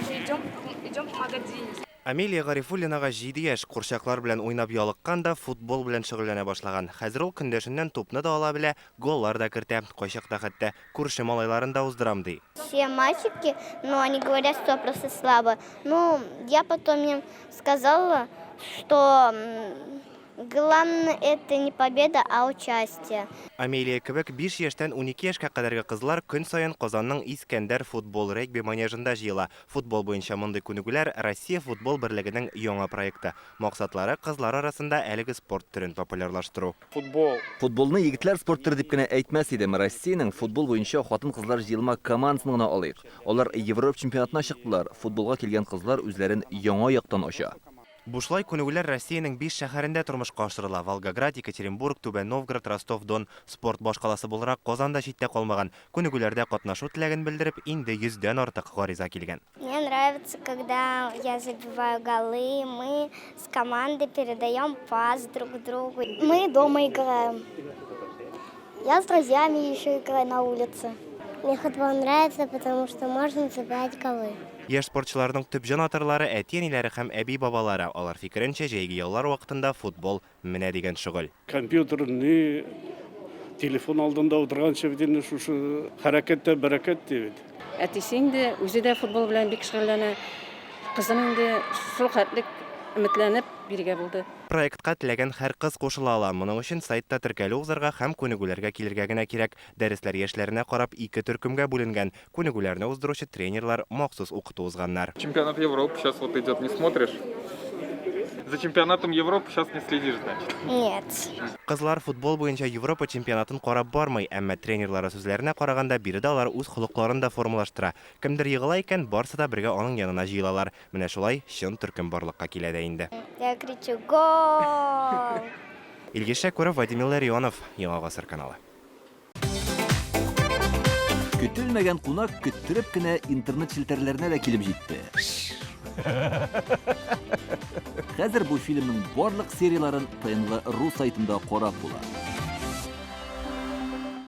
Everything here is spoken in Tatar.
Даже идем, идем в магазин. Амелия Гарифуллинага җиде яшь, курчаклар белән уйнап ялыккан да, футбол белән шөгыльләнә башлаган. Хәзер ул көндәшеннән тупны да ала белә, голлар да кертә, кайчакта хәтта күрше малайларын да уздырам, ди. Все мальчики, но они говорят, что просто слабо. Ну, я потом им сказала, что Главное это не победа, а участие. Амелия кебек биш яшьтән 12 яшькә кадәрге кызлар көн саен Казанның Искәндәр футбол-регби манежында җыела. Футбол буенча мондый күнегүләр Россия футбол берлегенең яңа проекты. Максатлары, кызлар арасында әлеге спорт төрен популярлаштыру. Футбол. Футболны егетләр спорт төре дип кенә әйтмәс идем. Россиянең футбол буенча хатын-кызлар җыелма командасын гына алыйк. Алар Европа чемпионатына чыктылар. Футболга килгән кызлар үзләрен яңа яктан ача. Бушлай күнегүләр Россиянең биш шәһәрендә тормышка ашырыла, Волгоград, Екатеринбург, Түбән Новгород, Ростов-Дон. Спорт башкаласы буларак Казан да читтә калмаган. Күнегүләрдә катнашу теләген белдереп, инде йөздән артык гариза килгән. Мне нравится, когда я забиваю голы, мы с командой передаем пас друг другу. Мы дома играем. Я с друзьями еще играю на улице. Мне футбол нравится, потому что можно забивать голы. Яшь спортчыларның төп җанатарлары, әти-әниләре һәм әби-бабалары. Алар фикеренчә, җәйге яллар вакытында футбол, менә дигән шөгыль. Компьютер, ни, телефон алдында утырганчы бит инде шушы хәрәкәттә бәрәкәт ди бит. Әтисе инде үзе дә футбол белән бик шөгыльләнә. Кызым инде шул хәтлек өметләнеп бирергә булды. Проектка теләгән һәр кыз кушыла ала. Моның өчен сайтта теркәлү узарга һәм күнегүләргә килергә генә кирәк. Дәресләр яшьләренә карап ике төркемгә бүленгән. Күнегүләрне уздыручы тренерлар махсус укыту узганнар. Чемпионат Европы сейчас вот идет, не смотришь? За чемпионатом Европы сейчас не следишь, значит? Нет. Кызлар футбол буенча Европа чемпионатын карап бармый, әмма тренерлары сүзләренә караганда, биредә алар үз холыкларын да формалаштыра. Кемдер егыла икән, барсы да бергә аның янына җыелалар. Менә шулай чын төркем барлыкка килә дә инде. Я кричу Гол! Илгиз Шәкүров, Вадим Илларионов, Яңа Гасыр каналы. Көтелмәгән кунак көттереп кенә интернет челтәрләренә дә килеп җитте. Хәзер бу фильмның барлык серияләрен ТНВ.ру сайтында карап була.